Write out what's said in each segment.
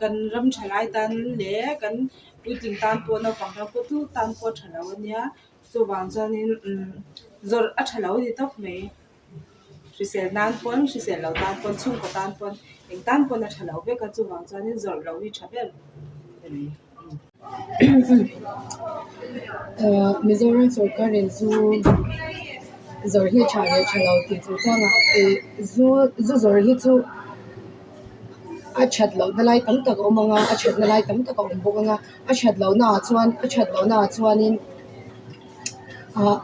Kan ram thalai tan leh kan puitling tan pawh naupang tan pawh tu tan pawh a tha lo a nia chuvang chuanin umm zawrh a tha lo a ni tawp mai hrisel nan pawn hrisel lo tan pawn chhungkaw tan pawn eng tan pawn a tha lo vek a chuvang chuanin zawrh loh hi tha ber a ni. Mizoram sorkarin zu zawrh hi tha leh tha lo tih chungchangah ih zu zu zawrh hi chu a that lohna lai tam tak a awm ang a, a thatna lai tam tak a awm bawk ang a, a that lohnaah chuan a that lohnaah chuanin ah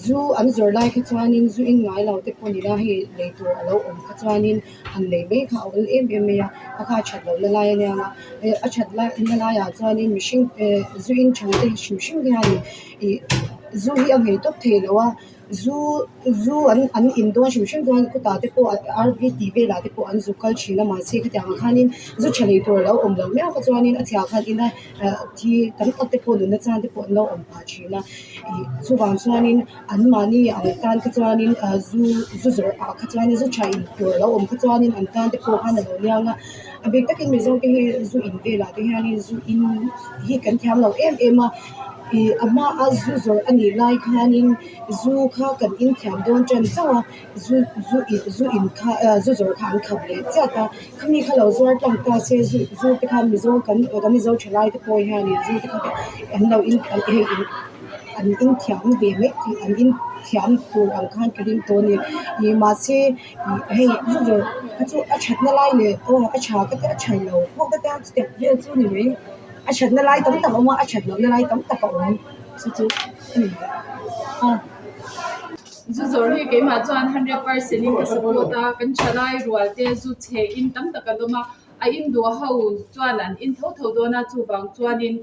zu an zawrh lai kha chuanin zu in ngai lo te pawh ni ila hei lei tur a lo awm kha chuanin han lei mai kha a awl em em mai a, a kha a that lohna lai a nia eh a that lai na laiah chuanin mihring eh zu in than te hrim hrim hianin ih zu hi a nghei tawp thei lo a zu zu an an in dawn hrim hrim chuan khutah te pawh r v tih velah te pawh an zuk kal thin a mahse khatiang ang khanin zu tha lei tur a lo awm loh miau kha chuanin a chhiah khan ina ah thi tam tak te pawh nunna chan te pawh an lo awm phah thin a ih chuvang chuanin an mahni ang tan kha chuanin ah zu zu zawrh ah kha chuanin zu tha in tur a lo awm kha chuanin an tan te pawh khan a lo liang a a bik takin mizo te hi zu in velah te hianin zu in hi kan thiam lo em em a ih a hmaa zu zawrh a nih lai khanin zu kha kan in thiam dawn tan chauh a zu zu in zu in kha ah zu zawrh kha an khap leh chiat a khami kha lo zuar tlang ta se zu zu te khan mizo kan kan mizo thalai te pawh hianin zu te kha an lo in hei in an in thiam ve mai thei an in thiam tur ang khan ka ring tawh a ni ih mahse ih hei zu zawrh kha chu a thatna lai leh aw a tha ka tia a tha lo pawh ka tia chutiang vel chu a ni mai a thatna lai tam tak a awm a a that lohna lai tam tak a awm chu chu a ni mai a. Zu zawrh hi keimah chuan 100% in ka support a, kan thalai rual te zu chhe in tam tak an awm a, a in duh ho chuan an in tho tho dawn a, chuvang chuanin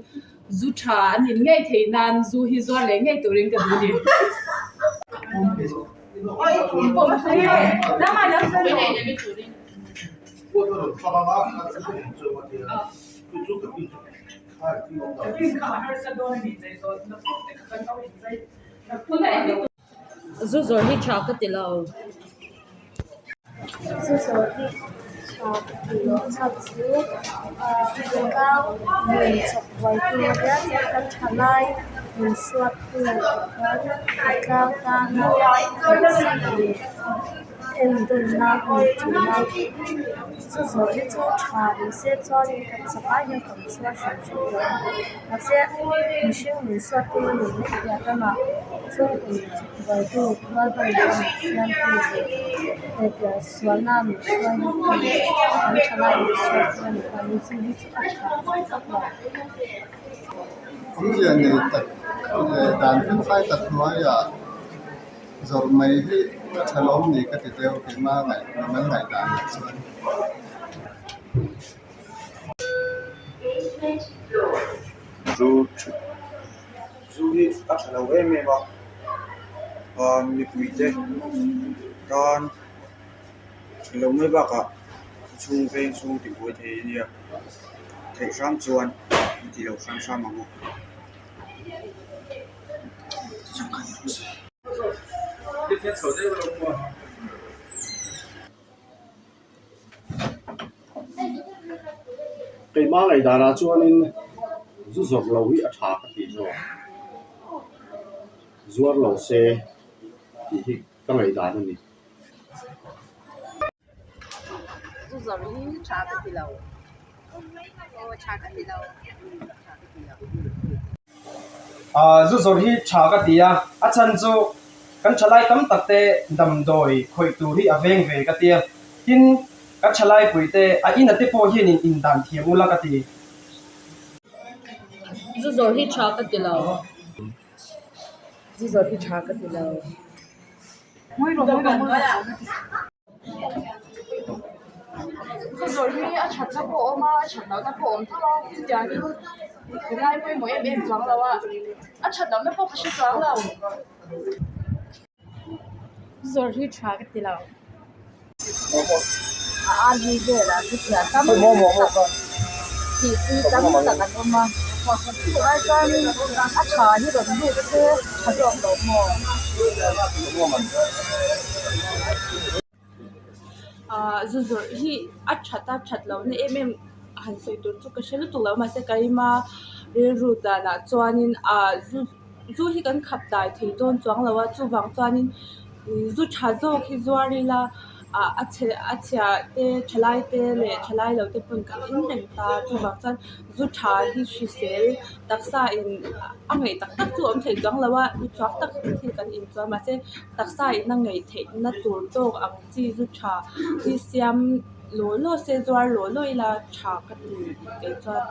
zu tha an in ngei theih nan zu hi zuar leh ngei turin ka duh a ni. Zu zawrh hi tha ka ti lo. Zu zawrh hi tha ka ti lo chhan chu ah khawtlang nun chawp buai tu a nia chuan kan thalai nun suat tu chuan khawtlang tana hnawhsak leh endawnna a ni thin a zu zawrh hi chu tha ni se chuanin kan zavai hian kan chhuat hrim hrim tawh a mahse mihring min suat tu a nih mai piah lamah chhungkaw min buaitu rualbanlo min siamtu leh piansualna min hruai na tu kan thalai min suat tu a nih vangin chu hi chu a tha tak lo. Awmzia nei tak leh dan felfai tak hnuaiah zawrh mai hi a tha lawm ni ka ti deuh keimah ngaih mimal ngaihdanah chuan. Zu zu hi a tha lo em em a ah mipui te tan tha lo mai bakah chhung veng chhung tih buai thei a nia theih hram chuan an ti lo hram hram ang u. Keimah ngaihdanah chuanin zu zawrh lo hi a tha ka tih zawk. Zuar lo se tih hi ka ngaihdan a ni. Zu zawrh hi tha ka ti lo. Aw tha ka ti lo. Tha ka ti lo. Zu zawrh hi tha ka ti a, a chhan chu kan thalai tam tak te damdawi khawih tur hi a veng ve ka ti a, tin kan thalai pui te a ina te pawh hian in indan thiam ula ka ti. Zu zawrh hi tha ka ti lo. Zu zawrh hi tha ka ti lo. Zu zawrh hi a thatna pawh a awm a, a that lohna pawh a awm tho a, chutiangin ka ngai pawimawh em em chuang lo a, a that lohna pawh ka hre chuang lo. Zu zawrh hi tha ka ti lo. A RV velah zu chhia tam tak thihpui tam tak an awm a chu ai chuanin a tha hi rawn lut se tha zawk lo maw. Ahh zu zawrh hi a that a that lohna em em han sawi tur chu ka hre lutuk lo mahse keima rilru danah chuanin ahh zu zu hi kan khap dai thei dawn chuang lo a chuvang chuanin zu tha zawk hi zuar ila ah a chhe a chhia te thalai te leh thalai lo te pawn kan in reng ta chuvang chuan zu tha hi hrisel taksa in a ngaih tak tak chu a awm thei chuang lo a uchuak tak thil kan in chuan mahse taksa in a ngaih theih na tur tawk ang chi zu tha hi siam law law se zuar law law ila tha ka ti kei chuan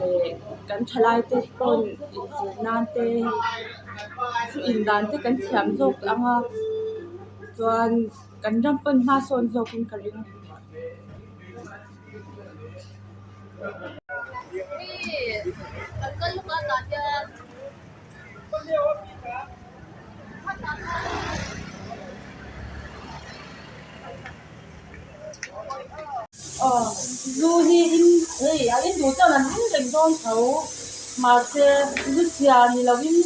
leh kan thalai te pawn inzir nan te zu in dan te kan thiam zawk ang a chuan kan ram pawn hma sawn zawkin ka ring. Aw zu hi in hei a in duh chuan an in reng dawn tho mahse zu chhia ni lovin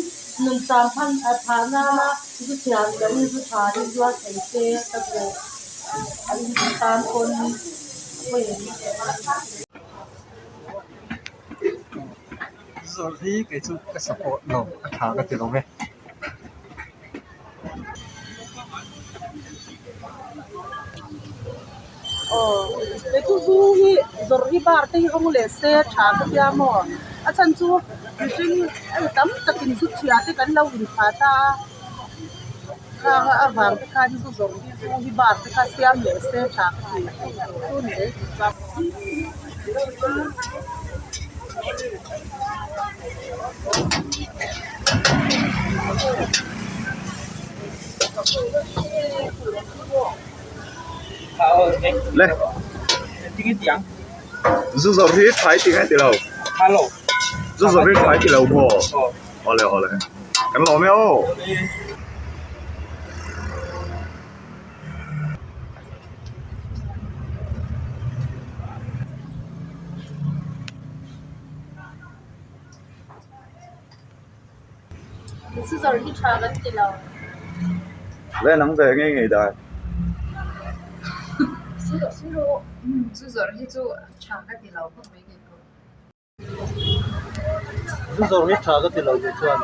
nun cham hman a thah nana zu chhia ni lovin zu tha hi zuar thei se ka duh an tan pawn a pawi em. Zawrh hi kei chu ka support lo a tha ka ti lo ve. Aw kei chu zu hi zawrh hi bar te hi hawng leh se tha ka tia maw a chhan chu mihring hei tam takin zu chhia te kan lo inthah ta a khang avang te khan zu zawrh hi zu hi bar te kha siam leh se tha ka ti chu ni mai. Le zu zawrh hi tha i ti nge ti lo zu zawrh hi tha i ti lo maw awle awle kan lawm e aw. Le nang ve ngei ngei dai. Zu zawrh hi tha ka ti lo tih chuan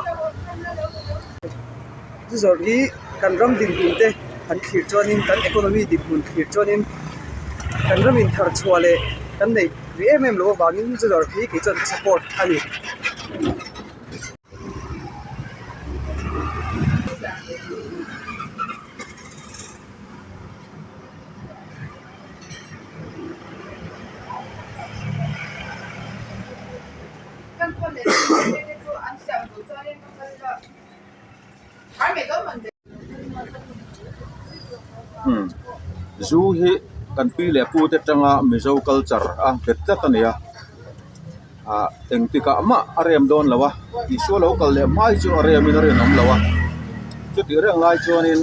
Zu zawrh hi kan ram dinhmun te han thlir chuanin kan economy dinhmun thlir chuanin kan ram in thar chhuah leh kan neih rih em em loh avangin zu zawrh hi kei chuan ka support a ni. Zu hi kan pi leh pu te atanga Mizo culture a nghet tlat a ni a ah engtikah mah a rem dawn lo a Isua lo kal leh hma hi chu a rem in a rinawm lo a chutih reng lai chuanin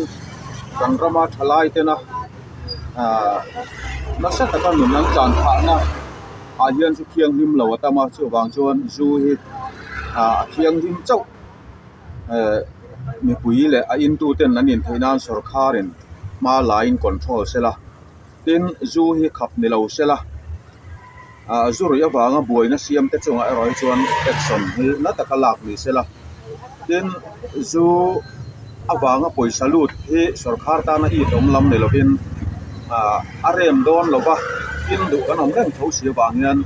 kan rama thalai tena ah nasa taka nun an tlan phahna ah hian chu thianghlim lo a tam a chuvang chuan zu hi ah a thianghlim chauh eh mipui leh a in tu ten an in theih nan sawrkhar in hma la in control sela tin zu hi khap ni lo sela ah zu ruih avanga buaina siam te chungah erawh hi chuan action hi na taka lak ni sela tin zu avanga pawisa lut hi sawrkhar tana it awm lam ni lovin ah a rem dawn lo va tin duh kan awm reng tho si avang hian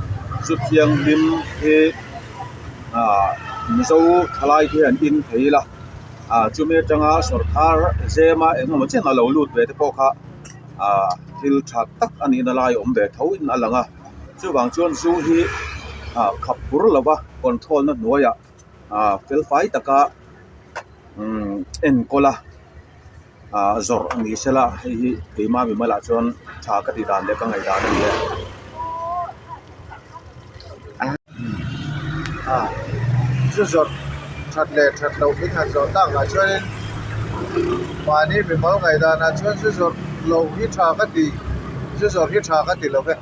zu thianghlim hi ah mizo thalai te hian in thei ila ah chumi atanga sawrkhar zema engemaw chen a lo lut ve te pawh kha ah thil tha tak a nihna lai awm ve tho in a lang a chuvang chuan zu hi ah khap bur lova control na hnuaiah ah fel fai taka umm enkawl a ah zawrh a ni sela hei hi keimah mimalah chuan tha ka tih dan leh ka ngaih dan a ni e. Zu zawrh that leh that loh min han zawh tak ah chuanin mahni mimal ngaihdanah chuan zu zawrh loh hi tha ka ti. Zu zawrh hi tha ka ti lo ve.